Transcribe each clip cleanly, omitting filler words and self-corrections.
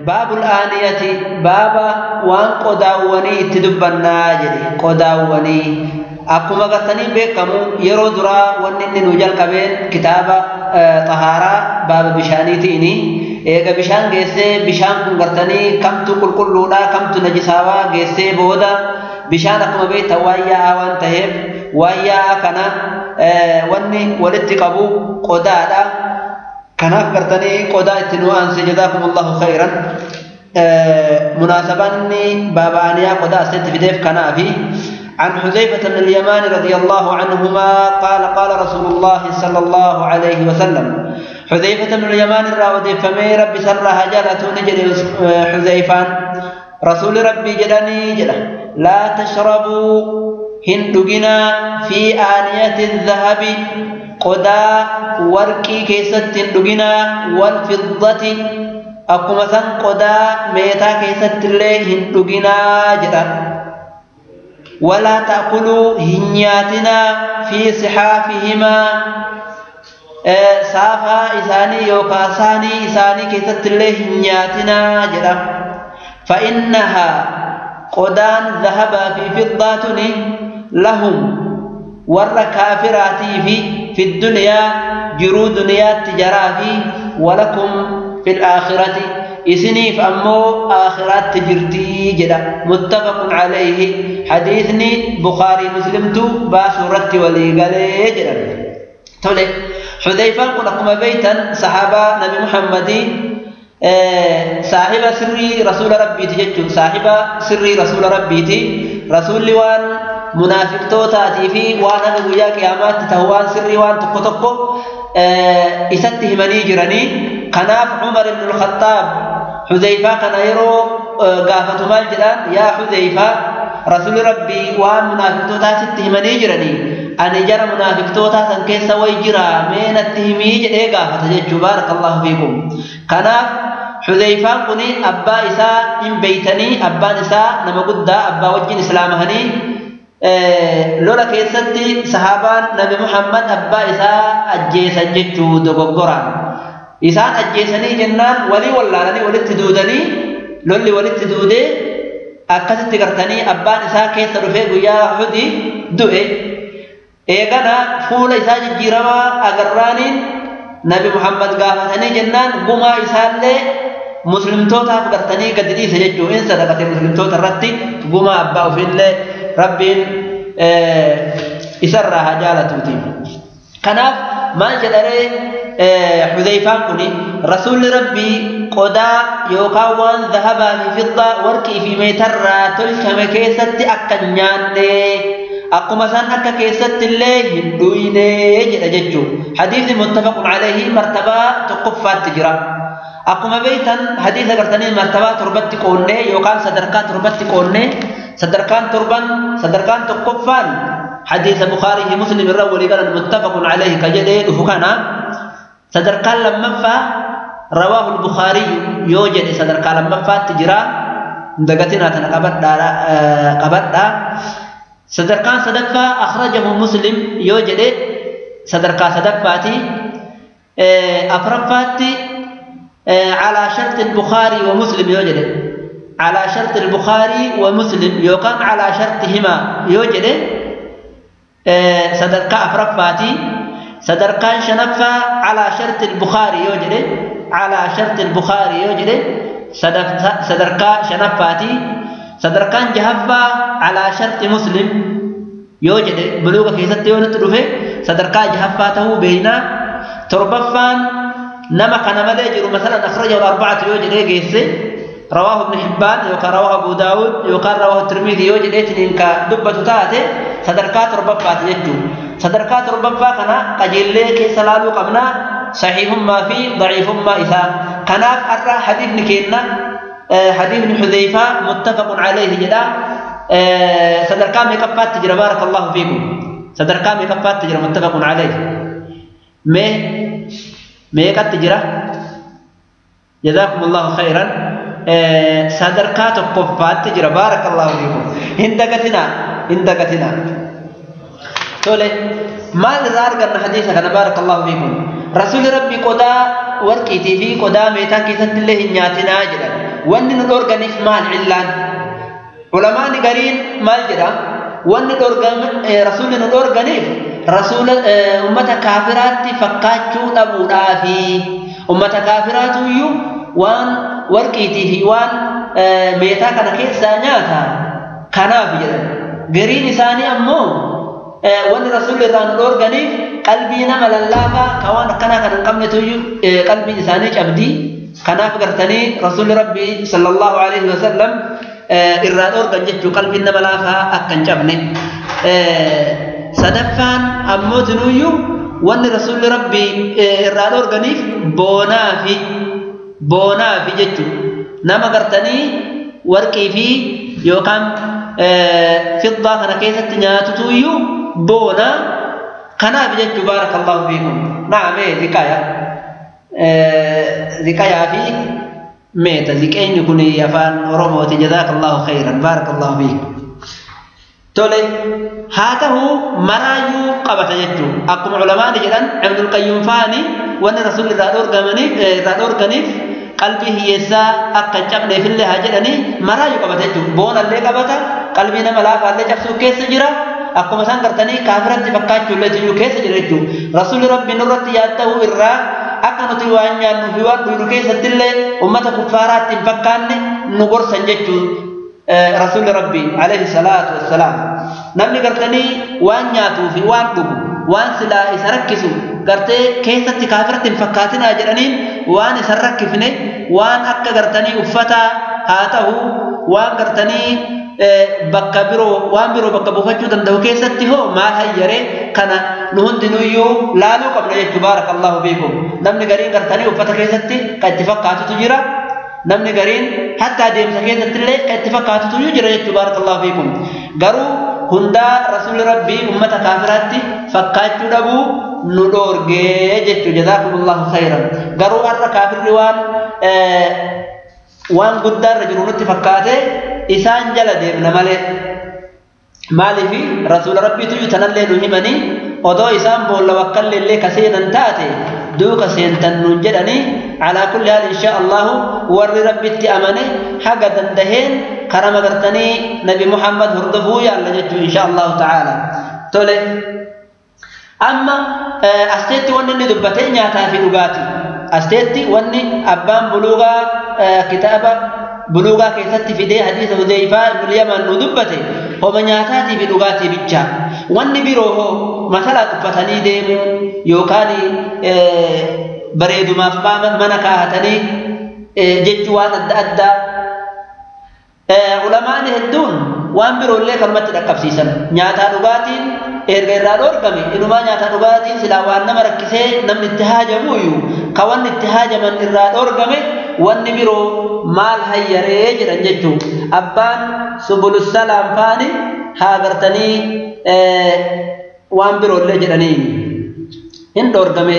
باب الآنية بابا وان قداوني اتدبنا جدي قداوني akkuma gartanii beekamu yeroo duraa wanni inni nu jalqabeen kitaaba xahaaraa baaba bishaaniitiini eega bishaan geessee bishaan kun gartanii kamtu qulqulluudha kamtu najisaawaa geessee booda bishaan akkuma beektan waan yaa'aa waan ta'eef waan yaa'aa kana wanni walitti qabu qodaadha kanaaf gartanii qodaa itti nu aanse jazaakumullahu khayran munaasabaan inni baaba aaniyaa qodaa asitti fideef kanaafi عن حذيفة بن اليمان رضي الله عنهما قال قال رسول الله صلى الله عليه وسلم حذيفة بن اليمان الراودي فمي ربي سرها جلت نجد حذيفان رسول ربي جلني جل لا تشربوا هندقنا في آنية الذهب قدا ورقي كيست هندقنا والفضة أقوم قدا ميتا كيست الله هندقنا جل ولا تأكلوا هنياتنا في صحافهما سافا إساني يوكاساني إساني كيست الله هنياتنا جرا فإنها قدان ذهب في فضة لهم ور كافراتي في الدنيا جرو دنيا تجرافي ولكم في الآخرة إسني فأمو آخرات تجرتي جدا متفق عليه حديثني بخاري مسلم تو باسورة ولي جدا تولي حذيفة قلقم بيتا صحابة نبي محمد صاحب سري رسول ربي تججو صاحب سري رسول ربي تي رسول وان منافق توتاتي في وانا نبويا قيامات تهوان سري وان تقو تقو إسته مني جراني قناف عمر بن الخطاب حذيفة كان يرو قافة مال جدان يا حذيفة رسول ربي وان منافق توتا سته مني جراني أنا جرى منافق توتا سنكيس ويجرى من التهمي جدي قافة جدو بارك الله فيكم قناف حذيفة قني أبا إساء إن بيتني أبا إساء نمقد أبا وجه إسلامهني لولا كيستي صحابان نبي محمد أبا إساء أجيسا جدو دقوقران إسان أجيسني جنان ولي ولانني ولت دودني لولي ولت دودي أكست قرتني أبان إساء كيس رفيق يا حدي دوئي إيغانا فول إساء جيرما أقراني نبي محمد قافتني جنان قما إساء لي مسلم توتا قرتني قد دي سججو إن صدقت مسلم توتا رتي قما أبا في الله ربي إسرها جالتوتي كناف ما جدري حذيفان كني رسول ربي قدا يوكاوان ذهب في فضة وركي في ميتر تلك كيست أكنيان أقوم سان أكا كيست الله هندويني جدجو حديث متفق عليه مرتبة تقفات تجرى أقوم بيتا حديث قرتني مرتبة تربت قوني يوكان صدركات تربت قوني صدركان تربان صدركان تقفان حديث بخاري مسلم الرول قال متفق عليه كجدي دفكنا صدركان لما فا رواه البخاري يوجد صدركان لما فا تجرى دغتنا تنقبدا صدركان صدفا أخرجه مسلم يوجد صدركان صدفاتي أفرفاتي على شرط البخاري ومسلم يوجد على شرط البخاري ومسلم يوكان على شرطهما يوجد صدركا أفرفاتي صدركان شنفا على شرط البخاري يوجد على شرط البخاري يوجد صدركا شنفاتي صدركان جهفا على شرط مسلم يوجد بلوغ كيست يونت رفه صدركا جهفاته بين تربفان نما كان مليجر مثلا أخرجه الأربعة يوجد إيه رواه ابن حبان يوكا رواه أبو داود يوكا رواه الترمذي يوجد إيه دبة تاته صدركات ربفات يجو صدركات ربفا كنا قجل كيسلالو قبنا صحيح ما في ضعيف ما إذا كناف أرى حديث نكينا حديث حذيفة متفق عليه جدا صدركام يكفات تجرى بارك الله فيكم صدركام يكفات تجرى متفق عليه مي قد تجرى جزاكم الله خيرا صدركات قفات تجرى بارك الله فيكم هندقتنا هندقتنا تولي ما لزار قرن حديثك أنا بارك الله فيكم رسول ربي قدا ورقيتي في قدا ميتا كيست الله نياتنا جدا Wanni nu dhoorganiif maal illaan? Ulamaani gariin maal jedha? Wanni dhoorgame rasuulli nu dhoorganiif rasuula ummata kaafiraatti fakkaachuu dhabuudhaafi. Ummata kaafiraatu iyyuu waan warqiitii fi waan meetaa kana keessaa nyaata kanaaf jedhan. Gariin isaanii ammoo wanni rasuulli irraa nu dhoorganiif qalbii nama lallaafaa ka waan akkanaa kan hin qabnetu iyyuu qalbiin isaanii cabdii. Kanaaf gartanii rasuulli rabbii sallallahu alaihi wasallam irraa dhoorgan jechuu qalbiin nama laafaa akka hin cabne. Sadaffaan ammoo tinuyyuu wanni rasuulli rabbii irraa dhoorganiif boonaafi jechuu. Nama gartanii warqii fi yookaan fiddaa kana keessatti nyaatutu iyyuu boona kanaaf jechuu. Baarakallahu fiikum. Naamee ziqaya ziqayaa fi meeta ziqeenyi kun afaan Oromooti. Jazaakallahu khayran, baarakallahu fiikum. Tole, haa ta'u maraayyuu qabata jechuu. Akkuma ulamaani jedhan Ibnul Qayyim faani wanni rasuulli irraa dhoorganiif qalbii hiyyeessaa akka hin cabneefillee haa jedhanii maraayyuu qabata jechuu. Boonallee qabata, qalbii nama laafaallee cabsuu keessa jira. Akkuma isaan gartanii kaafiratti fakkaachuullee tuyyuu keessa jira jechuu. Rasuulli rabbi nurratti yaadda'uu irraa akka nuti waan nyaannu fi waan dhugnu keessattillee ummata kuffaaraatti hin fakkaanne nu gorsan jechuu rasuulli rabbi alayhi salaatu wassalaam. Namni gartanii waan nyaatuu fi waan dhugu waan silaa isa rakkisu gartee keessatti kaafiratti hin fakkaatinaa jedhaniin waan isa rakkifne waan akka gartanii uffataa haa ta'u waan gartanii bakka biroo waan biroo bakka buufachuu danda'u keessatti hoo maal hayyaree kana nu hundinuyyuu laaluu qabna jechuu. Baarakallahu fiikum. Namni gariin gartanii uffata keessatti kan itti fakkaatutu jira. Namni gariin hatta adeemsa keessattillee kan itti fakkaatutu jira jechuu. Baarakallahu fiikum. Garuu hundaa rasuulli rabbii ummata kaafiraatti fakkaachuu dhabuu nu dhoorgee jechuu. Jazaakumullahu khayran. Garuu har'a kaafirri waan guddaarra jiru nutti fakkaate isaan jala deemna malee. Maaliifi rasuula rabbiitu iyyuu tanallee nu himanii odoo isaan boolla wakkalleellee ka seenan taate duuka seentan nuun jedhanii. Alaa kulli haal insha Allahu warri rabbitti amane haga dandaheen karama gartanii nabi Muhammad hordofuu yaalla jechuu insha Allahu ta'ala. Tole, amma asteetti wanni inni dubbate nyaataa fi dhugaatii. Asteetti wanni abbaan buluugaa kitaaba buluugaa keessatti fidee hadiisa Hudeyfaa ibnul Yaman nu dubbate homa nyaataatii fi dhugaatii bicha. Wanni biroo hoo masalaa uffatanii deemuu yookaan bareedumaaf mana kaa'atanii jechuu waan adda addaa. Ulamaan hedduun waan biroollee kanumatti dhaqqabsiisan. Nyaataa dhugaatiin erga irraa dhoorgame inumaa nyaataa dhugaatiin silaa waan nama rakkisee namni itti haajamuuyyuu ka wanni itti haajaman irraa dhoorgame wanni biroo maal hayyaree jedhan jechuu. Abbaan Subulusalaam faani haa gartanii waan biroollee jedhanii hin dhoorgame.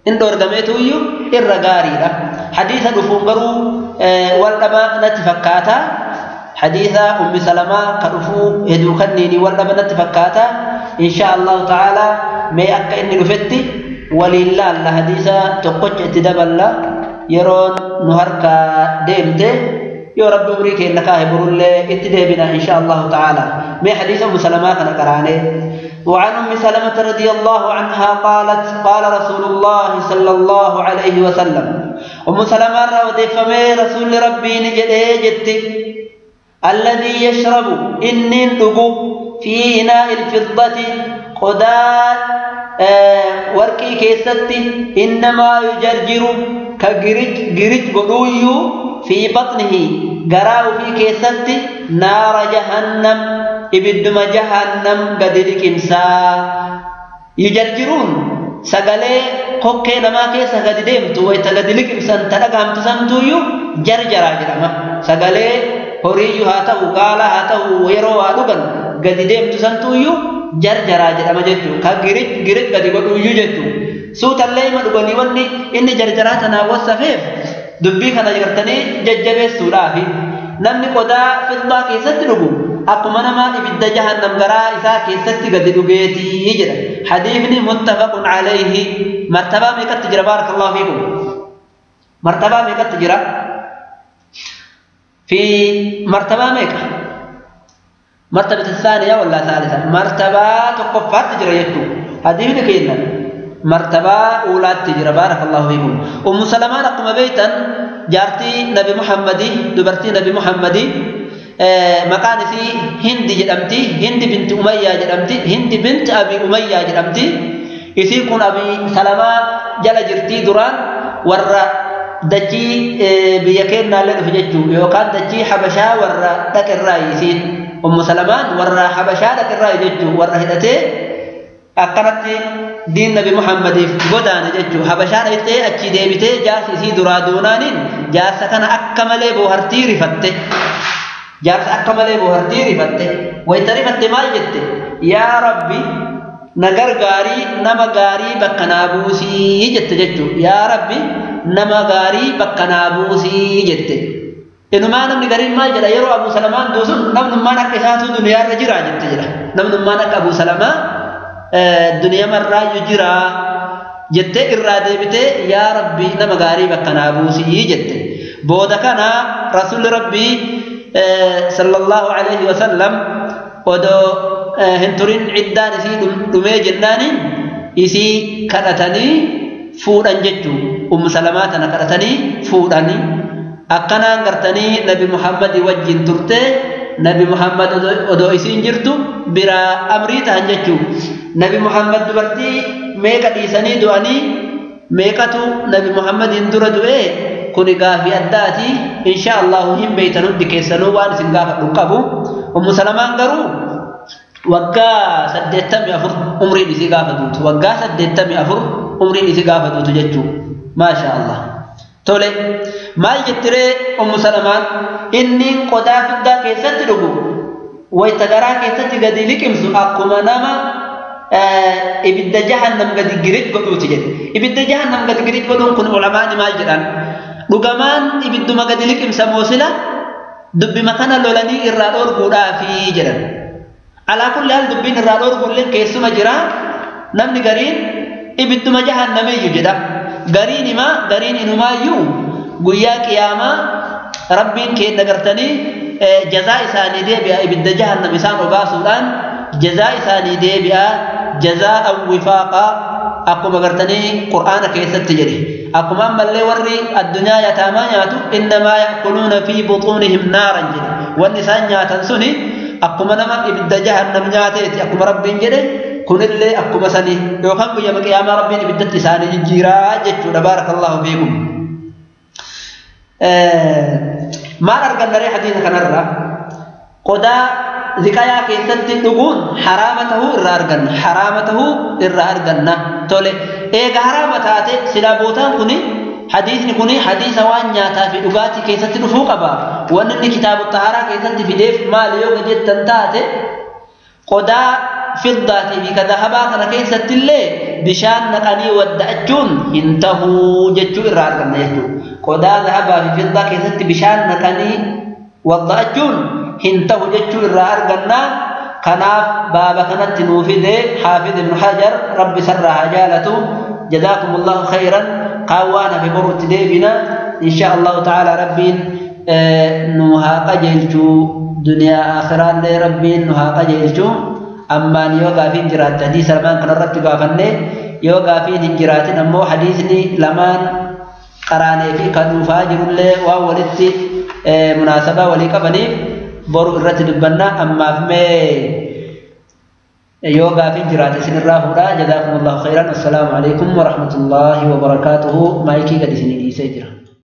Hin dhoorgameetu iyyuu irra gaariidha. Hadiisa dhufuun garuu wal dhaba natti fakkaata. Hadiisa Ummi Salamaa ka dhufuu heduu kanniini wal dhaba natti fakkaata. Insha Allahu ta'ala mee akka inni dhufetti waliin laalla hadiisa tokkocha itti daballa yeroon nu harkaa deemte yoo rabbi umrii keenya kaahe borullee itti deebina insha Allahu ta'ala. Mee hadiisa Ummi Salamaa kana qaraanee. وعن أم سلمة رضي الله عنها قالت قال رسول الله صلى الله عليه وسلم. أم سلمة رضي فمي رسول ربي نجده جتي الذي يشرب إني ندقو في إناء الفضة قدات ورقي كيستي إنما يجرجر كجرج جرج قدويو في بطنه قراء في كيستي نار جهنم ibidduma jahannam gadi liqimsaa. Yujarjiruun sagalee kokkee namaa keessa gadi deemtu wayita gadi liqimsan ta dhagahamtu santuuyyuu jarjaraa jedhama. Sagalee horiiyyuu haa ta'u gaala haa ta'u yeroo waa dhugan gadi deemtu santuuyyuu jarjaraa jedhama jechuu. Ka girij girij gadi godhuuyyuu jechuu. Suutallee ima dhuganii wanni inni jarjaraa tanaan wassafeef dubbii kana gartanii jajjabeessuudhaafi. Namni qodaa fiddaa keessatti dhugu akkuma nama ibidda jahannam garaa isaa keessatti gadi dhugeetii jedha. Hadiifni muttafaqun alayhi. Martabaa meeqatti jira? Baarakallahu fiikum. Martabaa meeqatti jira? في مرتبة ميكا مرتبة الثانية ولا ثالثة مرتبة تقفات تجرى يتو هذه كينا مرتبة أولى تجرى بارك الله فيكم. أم سلمة نقم بيتا جارتي نبي محمدي دبرتي نبي محمدي مكان في هند جدمتي هند بنت أمية جدمتي هند بنت أبي أمية جدمتي يسيكون أبي سلمة جل جرتي دران ورا دجي بيكينا لنفجتو يوكان دجي حبشا ورا دك الراي أم سلمان ورا حبشا دك الراي جتو ورا هدتي أقرت دين نبي محمد godaan jechuu Habashaa dhayxee achi deebitee jaarsi isii duraa duunaaniin jaarsa kana akka malee boohartii rifatte jaarsa akka malee boohartii rifatte wayita rifatte maal jette yaa rabbi na gargaarii nama gaarii bakka naa buusii jette jechuu yaa rabbi nama gaarii bakka naa buusii jette. Inumaa namni gariin maal jedha yeroo Abuu Salamaan duusun namnummaan akka isaatu duniyaarra jira jette jedha namnummaan akka Abuu Salamaa duniyaa marraayyuu jira jettee irraa deebitee yaa rabbi nama gaarii bakka naa buusii jette. Booda kana rasuulli rabbii sallallahu alaihi wasallam odoo hin turin ciddaan isii dhumee jennaaniin isii kadhatanii fuudhan jechuu Ummu Salamaa tana kadhatanii fuudhanii akkanaan gartanii Nabi Muhammad wajjin turte Nabi Muhammad odoo isiin jirtu biraa amrii tahan jechuu. Nabi Muhammad dubartii meeqa dhiisanii du'anii meeqatu Nabi Muhammadin dura du'ee kuni gaafii addaati insha Allahu hin beeytan hundi keessanuu waan isin gaafadhu qabu. Ummu Salamaan garuu waggaa 84 umriin isii gaafa duutu waggaa 84 umriin isii gaafa duutu jechuu maasha Allah. Tole maal jettiree Ummu Salamaan inni qodaa fiddaa keessatti dhugu wayita garaa keessatti gadi liqimsu akkuma nama ibidda jahannam gadi girij godhuuti jedhe. Ibidda jahannam gadi girij godhuun kun ulamaani maal jedhan dhugamaan ibidduma gadi liqimsa moosila dubbima kana lolanii irraa dhoorguudhaafi jedhan. Alaa kulli haal dubbiin irraa dhoorguullee keessuma jira namni gariin ibidduma jahannamiyyuu jedha. Gariin himaa gariin inumaayyuu guyyaa qiyaamaa rabbiin keenya gartanii jazaa isaanii deebi'a ibidda jahannam isaan obaasuudhaan jazaa isaanii deebi'a jazaa wifaaqaa akkuma gartanii qur'aana keessatti jedhe. Akkuma ammallee warri addunyaa yataamaa nyaatu innamaa ya'kuluuna fi buxuunihim naaran jedhe wanni isaan nyaatan suni akkuma nama ibidda jahannam nyaateeti akkuma rabbiin jedhe kunillee akkuma sanii yookaan guyyaa qiyaamaa rabbiin ibiddatti isaanii jijjiiraa jechuudha. Baarakallahu fiikum. Maal arganna ree hadiisa kanarraa qodaa ziqayaa keessatti dhuguun haraama tahuu irraa arganna haraama tahuu irraa arganna. Tole eega haraama taate silaa bootaan kuni hadiisni kuni hadiisa waan nyaataa fi dhugaatii keessatti dhufuu qaba. Wanni inni kitaabu xaharaa keessatti fideef maal yoo jettan taate qodaa fiddaatii fi kadhahabaa kana keessatti illee bishaan naqanii wadda'achuun hin tahuu jechuu irraa arganna jechuudha. Qodaa dhahabaa fi fiddaa keessatti bishaan naqanii wadda'achuun hin tahu jechuu irraa arganna. Kanaaf baaba kanatti nuu fide Xaafid ibnu Hajar rabbi sarraa haa jaalatu. Jazaakumullahu khayran. Qaawwaana fi borutti deebina insha Allahu ta'ala. Rabbiin nu haa qajeelchuu duniyaa aakhiraallee rabbiin nu haa qajeelchuu. Ammaan yoo gaafiin jiraatte hadiisa lamaan kanarratti gaafanne yoo gaafiin hin jiraatin ammoo hadiisni lamaan qaraanee fi kan dhuufaa jirullee waan walitti munaasabaa walii qabaniif boru irratti dubbanna. Ammaaf mee yoo gaafiin jiraate isinirraa fuudhaa. Jazaakumullahu khayran. Assalaamu alaikum warahmatullaahi wabarakaatuhu. Maayikii gad isinii dhiisee jira.